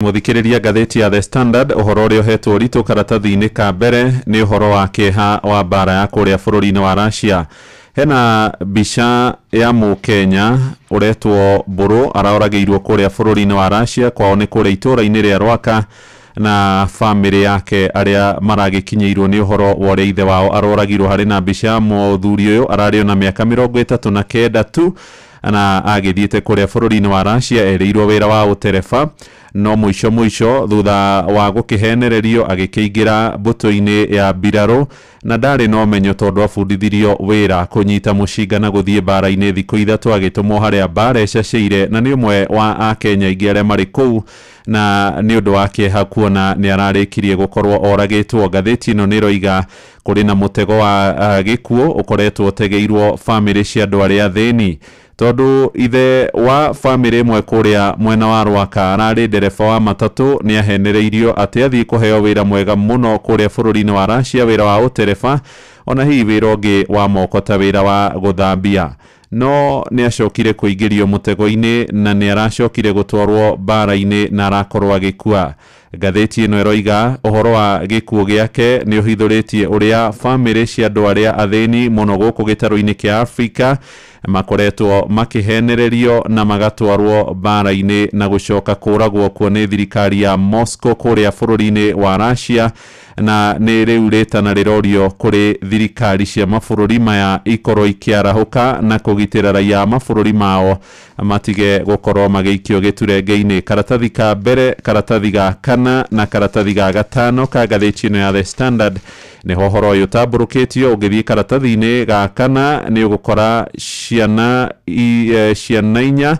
Mũthikĩrĩria, ngathĩti ya The Standard, ũhoro ũrĩa ũhetwo ũritũ karatathi-inĩ ka mbere nĩ ũhoro wa kĩeha wa mbara ya kũrĩa bũrũri-inĩ wa Russia. Hena mbica ya mũkenya ũretwo Mbũrũ, araoragĩirwo kũrĩa bũrũri-inĩ wa Russia. Kwao nĩ kũrĩa itũũra-inĩ rĩa Rwaka, na bamĩrĩ yake arĩa maragĩkinyĩirwo nĩ ũhoro wa ũrĩa ithe wao aroragirwo. Harĩ na mbica ya mũthuri ũyũ, ararĩ ona mĩaka 39 tu, na agĩthiĩte kũrĩa bũrũri-inĩ wa Russia erĩirwo wĩra wa ũtereba, no mũico mũico thutha wa gũkĩhenererio agĩkĩingĩra mbũtũ-inĩ ya mbirarũ, na ndarĩ na ũmenyo tondũ abundithirio wĩra kũnyita mũcinga na gũthiĩ mbara-inĩ. Thikũ 3 agĩtũmwo harĩa mbara ĩcacĩire, na nĩ ũmwe wa akenya aingĩ arĩa marĩ kũu, na nĩ ũndũ wa kĩeha kuona nĩ ararĩkirie gũkorwo oragĩtwo. Ngathĩti ĩno nĩ ĩroiga kũrĩ na mũtego wa gĩkuũ ũkoretwo ũtegeirwo bamĩrĩ cia andũ arĩa athĩni, tondũ ithe wa bamĩrĩ ĩmwe kũrĩa mwena wa Rwaka ararĩ ndereba wa matatũ, nĩ ahenereirio atĩ athiĩ kũheo wĩra mwega mũno kũrĩa bũrũri-inĩ wa Russia, wĩra wa ũtereba ona hihi wĩra ũngĩ wa moko ta wĩra wa gũthambia, no nĩ acokire kũingĩrio mũtego-inĩ na nĩ aracokire gũtwarwo mbara-inĩ na arakorwo agĩkua. Ngathĩti ĩno ĩroiga ũhoro wa gĩkuũ gĩake nĩ ũhithũrĩtie ũrĩa bamĩrĩ cia andũ arĩa athĩni mũno gũkũ gĩtarũ-inĩ kĩa Afrika makoretwo makĩhenererio na magatwarwo mbara-inĩ na gũcoka kũragwo kuo nĩ thirikari ya Moscow kũrĩa bũrũri-inĩ wa Russia. Na nĩ rĩu rĩtana rĩrorio kũrĩ thirikari cia mabũrũri maya ikorwo ikĩarahũka na kũgitĩra raia a mabũrũri mao matige gũkorwo magĩikio gĩturenge-inĩ. Karatathi ka mbere, karatathi ga kana na karatathi ga gatano ka ngathĩti ĩno ya The Standard nĩho ũhoro ũyũ ũtambũrũkĩtio. Ũngĩthiĩ karatathi-inĩ ga kana nĩ ũgũkora ciana 4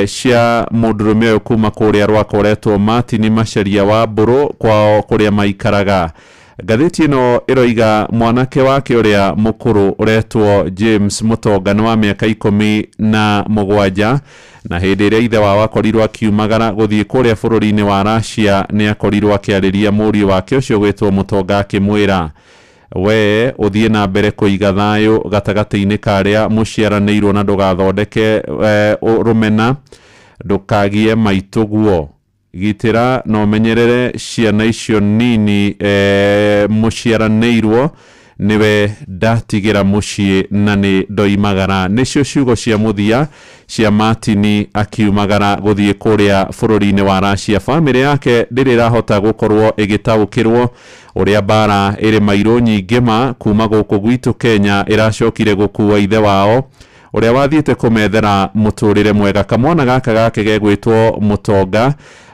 cia mũndũrũme ũyũ kuma kũrĩa rwakoretwo Martin Macharia wa Mbũrũ, kwao kũrĩa maikaraga. Ngathĩti ĩno ĩroiga mwanake wake ũrĩa mũkũrũ ũretwo James Mũtonga nĩ wa mĩaka 17, na hĩndĩ ĩrĩa ithe wao akorirwo akiumagara gũthiĩ kũrĩa bũrũri-inĩ wa Russia, nĩ akorirwo akĩarĩria mũriũ wake ũcio gwĩtwo Mũtonga, akĩmwĩra, "We ũthiĩ na mbere kũiga thayũ gatagatĩ-inĩ ka arĩa mũciaranĩirwo na ndũgathondeke rũmena, ndũkagie maitũguo, gitĩra na ũmenyerere ciana icio nini mũciaranĩirwo, nĩwe ndatigĩra mũciĩ na nĩ ndoimagara." Nĩcio ciugo cia mũthia cia Martini akiumagara gũthiĩ kũrĩa bũrũri-inĩ wa Russia. Bamĩrĩ yake ndĩrĩ ĩrahota gũkorwo ĩgĩtaũkĩrwo ũrĩa mbara ĩrĩ mairũ nyingĩ ma kuma gũkũ gwitũ Kenya ĩracokire gũkua ithe wao ũrĩa wathiĩte kũmethera mũtũrĩre mwega. Kamwana gaka gake gegwĩtwo Mũtonga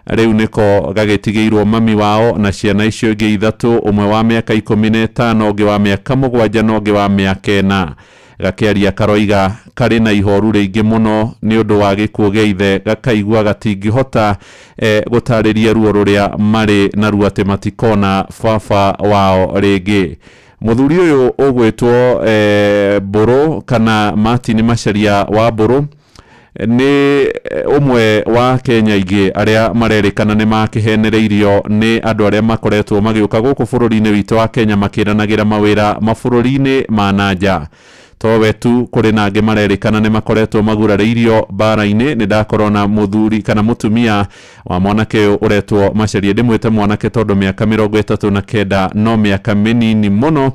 rĩu nĩko gagĩtigĩirwo mami wao na ciana icio ingĩ 3, ũmwe wa mĩaka 15, ũngĩ wa mĩaka 7 na ũngĩ wa mĩaka 4. Gakĩaria karoiga karĩ na ihoru rĩingĩ mũno nĩ ũndũ wa gĩkuũ gĩa ithe, gakaigua gatingĩhota gũtarĩria ruo rũrĩa marĩ naruo atĩ matikona baba wao rĩngĩ. Mũthuri ũyũ ũgwĩtwo Mbũrũ kana Martin Macharia wa Mbũrũ nĩ ũmwe wa Kenya aingĩ arĩa marerĩkana nĩ makĩhenereirio nĩ andũ arĩa makoretwo magĩũka gũkũ bũrũri-inĩ witũ wa Kenya makĩranagĩra mawĩra mabũrũri-inĩ ma na nja. Towe tu, kũrĩ na angĩ marerĩkana nĩ makoretwo magurarĩirio mbara-inĩ. Nĩ ndakorwo na mũthuri kana mũtumia wa mwanake ũyũ ũretwo Macharia. Ndĩmwĩte mwanake tondũ mĩaka 39 no mĩaka mĩnini mũno,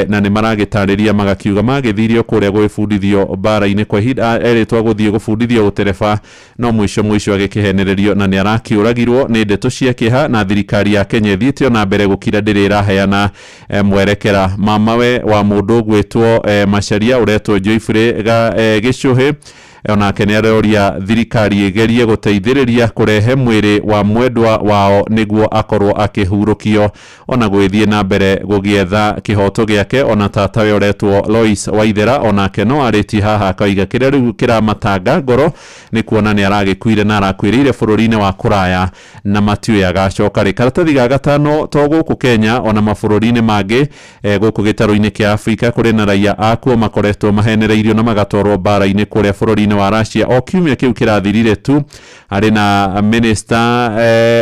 na nĩ maragĩtarĩria magakiuga magĩthirio kũrĩa gwĩbundithio mbara-inĩ kwa ihinda, erĩtwo gũthiĩ gũbundithio gũtereba, no mũico mũico agĩkĩhenererio na nĩ arakĩũragirwo. Nĩ ndeto cia kĩeha, na thirikari ya Kenya ĩthiĩte ona mbere gũkira, ndĩrĩ ĩraheana mwerekera. Mamawe wa mũndũ ũgwĩtwo Macharia ũretwo Joyfrey Gĩcũhĩ onake nĩ aroria thirikari ĩgerie gũteithĩrĩria kũrehe mwĩrĩ wa mwendwa wao nĩguo akorwo akĩhurũkio, ona gwĩthiĩ na mbere gũgĩetha kĩhoto gĩake. Ona tatawe ũretwo Lois Waithera onake no arĩtie haha, akauga kĩrĩa rĩu kĩramatanga ngoro nĩ kuona nĩ aragĩkuire na arakuĩrĩire bũrũri-inĩ wa kũraya na matiũĩ agacoka rĩ. Karatathi ga gatano, to gũkũ Kenya, ona mabũrũri-inĩ mangĩ gũkũ gĩtarũ-inĩ kĩa Afrika kũrĩ na raia akuo makoretwo mahenereirio na magatwarwo mbara-inĩ kũrĩa bũrũri-inĩ wa Russia. O kiumia kĩu kĩrathirire tu Arĩ na minister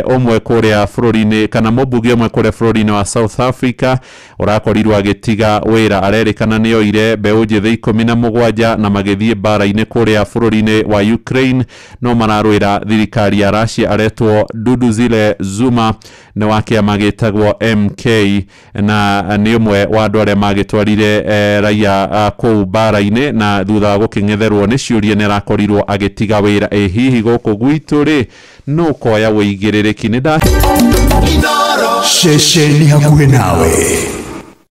ũmwe kũrĩa bũrũri-inĩ kana mũmbunge ũmwe kũrĩa bũrũri-inĩ wa South Africa ũrakorirwo agĩtiga wĩra. Arerĩkana nĩ oire mbeũ njĩthĩ 17 na magĩthiĩ mbara-inĩ kũrĩa bũrũri-inĩ wa Ukraine, no mararũĩra thirikari ya Russia. Aretwo Duduzile Zuma, nĩ wa kĩama gĩtagwo MK na nĩ ũmwe wa andũ arĩa magĩtwarire raia kũu mbara-inĩ, na thutha wa gũkĩng'etherwo nĩ ciũria nĩ arakorirwo agĩtiga wĩra. Ĩ hihi gũkũ gwitũ rĩ, nũ koya wĩigĩrĩrĩki? Nĩ nda Ceceni hakuhĩ nawe.